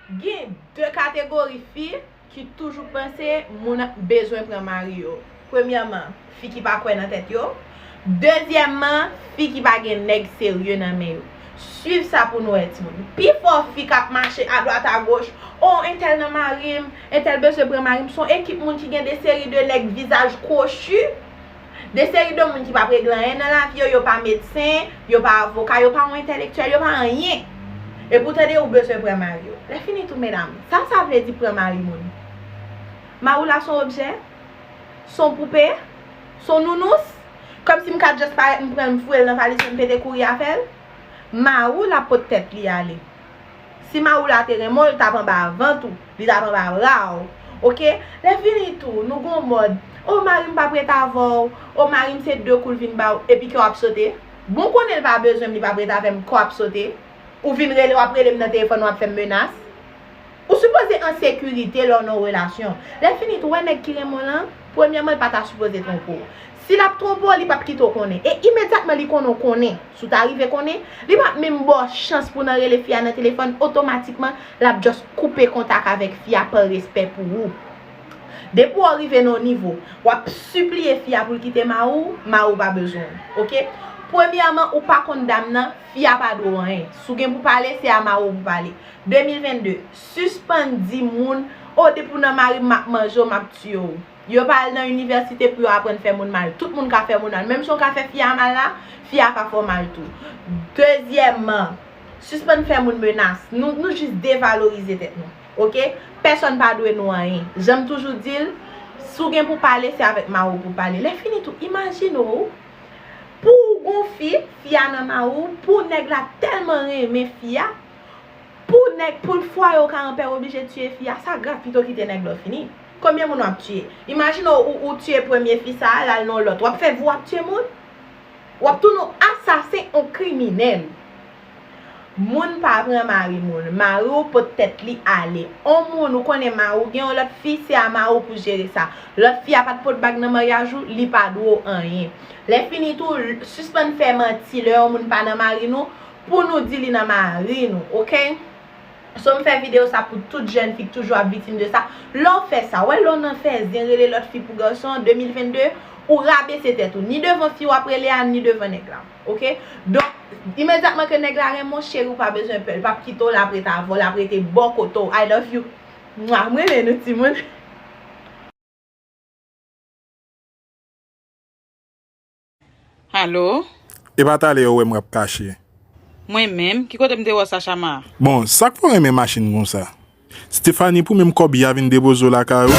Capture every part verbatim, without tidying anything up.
Gen de kategori fi ki toujou panse moun bezwen pran mari yo. Premyèman, fi ki pa kwè nan tèt yo. Dezyèmman, fi ki pa gen nèg serye nan men yo. Swiv sa pou nou wè, timoun. Pifò fi k ap mache adwat agoch, o, entèl nan mari m, entèl bezwen pran mari m, se yon ekip moun ki gen de seri de nèg vizaj kwochi, de seri de moun ki p ap regle anyen nan lavi yo, yo pa medsen, yo pa avoka, yo pa yon entèlektyèl, yo pa anyen. Epi w tande ou bezwen pran mari w. Lè fini tou, medam, sa sa vle di pran mari moun? Mari w la se yon objè? Se yon poupe? Se yon nounous? Kòmsi m ka just parèt, m pran l, m foure l nan valiz mwen, m pete kouri avè l? Mari w la pot tèt li ale. Si mari w la te renmen w, l t ap anba vant ou, li t ap anba bra w. Oke? Lè fini tou, nou gon mòd, o, mari m p ap ret avè w, o, mari m se de kou l vin ba w, epi kè w ap sote. Bon, konnen l pa bezwen m, li p ap ret avè m, kè w ap sote. Ou vin rele, w ap rele m nan telefòn, w ap fè m menas. Ou sipoze an sekirite lè w nan yon relasyon. Lè fini tou, wè nèg ki renmen w lan, premyèman, li pa ta sipoze twonpe w. Si l ap twonpe w, li p ap kite w konnen. E imedyatman li konnen w konnen, si w ta rive konnen, li p ap menm ba w chans pou w nan rele fi a nan telefòn, otomatikman, l ap just koupe kontak avèk fi a pa respè pou ou. Depi w rive nan yon nivo, w ap sipliye fi a pou l kite mari w, mari w pa bezwen w. Oke? Premyèman, ou pa konn dam nan, fi a pa dwe w anyen. Si w gen pou pale, se a mari w pou pale. De mil vennde, sispann di moun, o, depi w nan mari m, m ap manje w, m ap tiye w. Yo pa al nan inivèsite pou yo aprann fè moun mal. Tout moun ka fè moun mal. Menm jan w ka fè fi a mal la, fi a ka fè w mal tou. Dezyèmman, sispann fè moun menas. Nou, nou jis devalorize tèt nou. Oke? Pèsonn pa dwe nou anyen. Jan m toujou di l, si w gen pou pale, se avèk mari w pou pale. Lè fini tou, imajine w, pou w gon fi, fi a nan mari w, pou nèg la tèlman renmen fi a, pou nèg, pou fwaye w ka an pè, w oblije tiye fi a, sa grav, pito kite nèg la w fini. Konbyen moun w ap tiye? Imajine w, ou, ou tiye premye fi sa a, l al nan yon lòt. W ap fè vi w ap tiye moun? W ap tounen yon asasen, yon kriminèl. Moun pa pran mari moun. Mari w pot tèt li ale. On moun ou konnen mari w gen yon lòt fi, se a mari w pou jere sa. Lòt fi a pa t pot bag nan maryaj ou, li pa dwe w anyen. Lè fini tou, l-, sispann fè manti lè yon moun pa nan mari nou, pou nou di li nan mari nou, oke? So, m fè videyo sa pou tout jèn fi k toujou ap viktim de sa. Lè w fè sa, w wè lè w nan fè zen rele lòt fi pou gason, de mil vennde, ou rabese tèt ou, ni devan fi w ap rele a, ni devan nèg la. Oke? Donk, imedyatman ke nèg la renmen w, cheri, w pa bezwen pè. L p ap kite w, l ap ret avè w, l ap rete bò kote w. I love you. Mwa, m renmen nou, timoun. Alo? E pa talè yo wè m ap kache. Mwen menm? Ki kote m te wè w sa, Chama? Bon, sa k fè w renmen machin konsa? Stephanie, pou menm kòb ya vin depoze w lakay ou.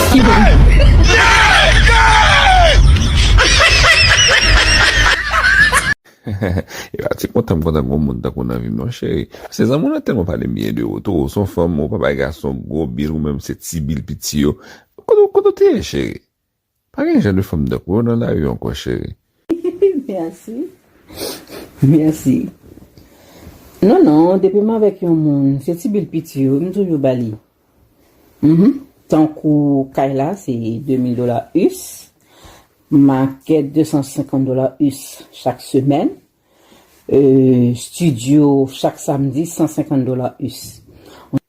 E pa ti kontan m kontan gon moun tankou w nan vi m non, cheri. Paske zanmi w lan tèlman pale m byen de ou. Tou, ou se yon fanm, ou pa bay gason gwo bil, ou menm se ti bil piti yo. Kote, kote w te ye, cheri? Pa gen jan de fanm tankou w nan lari ankò, cheri. Mèsi. Mèsi. Non, non, depi m avèk yon moun, se ti bil piti yo, m toujou ba li. Mhm. Tankou kay la, se de mil dola us. Makèt, de san senkant dola us chak semèn. Euh, studio, chak samdi, san senkant dola us.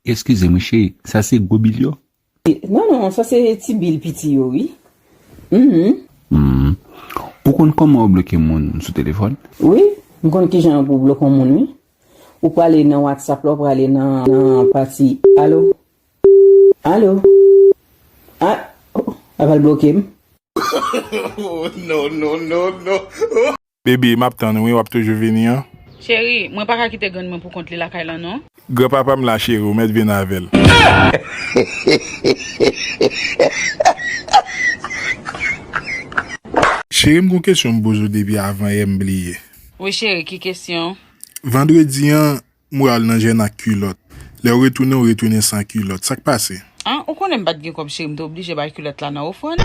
Eskize m, wi, cheri, sa se gwo bil yo? Non, non, sa se ti bil piti yo, wi. Mhm. Hmm. Ou konn kòman ou bloke moun sou telefòn? Wi, m konn kijan pou bloke yon moun, wi. Ou prale nan WhatsApp la, ou prale nan, nan pati, alo? Alo? A, oh, a pral bloke m. Oh, no, no, no, no. Baby, m ap tann ou wi, w ap toujou vini an. Cheri, mwen pa ka kite grann mwen pou kont li lakay lan non. Granpapa m la cheri, ou mèt vin avè l. Cheri, m gon kesyon m poze w depi avan yè m bliye. Wi cheri, ki kesyon? Vandredi an, m wè w al nan jèn ak kilòt. Lè w retounen, w retounen san kilòt. Sa k pase? An, ou konnen m pa t gen kòb cheri, m te oblije bay kilòt la nan ofrann.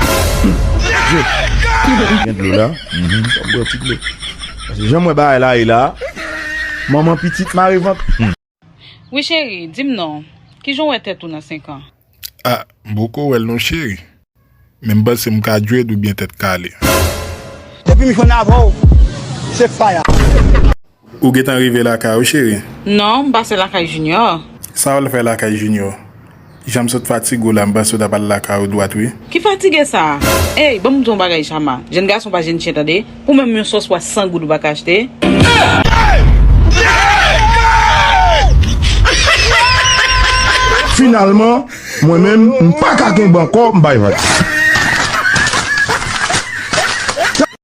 Gen dlo la? Mhm, w ap bwè ti dlo. Paske jan m wè bagay la ye la, manman pitit mare vant. Wi cheri, di m non, kijan w wè tèt ou nan senk an? A, m poko wè l non cheri. Men m panse m ka dread oubyen tèt kale. Depi m jwenn avè w, se faya. Ou gentan rive lakay ou, cheri? Non, m pase lakay Junior. Sa w al fè lakay Junior? Jan m sot fatige w la, m panse w t ap al lakay ou dwat wi. Ki fatige sa? Ey, ban m di w yon bagay Chama. Jèn gason pa jèn chen tande. Pou menm yon sòs pwa san goud ou pa ka achte. Finalman, mwen menm, m pa ka kenbe ankò, m bay vag.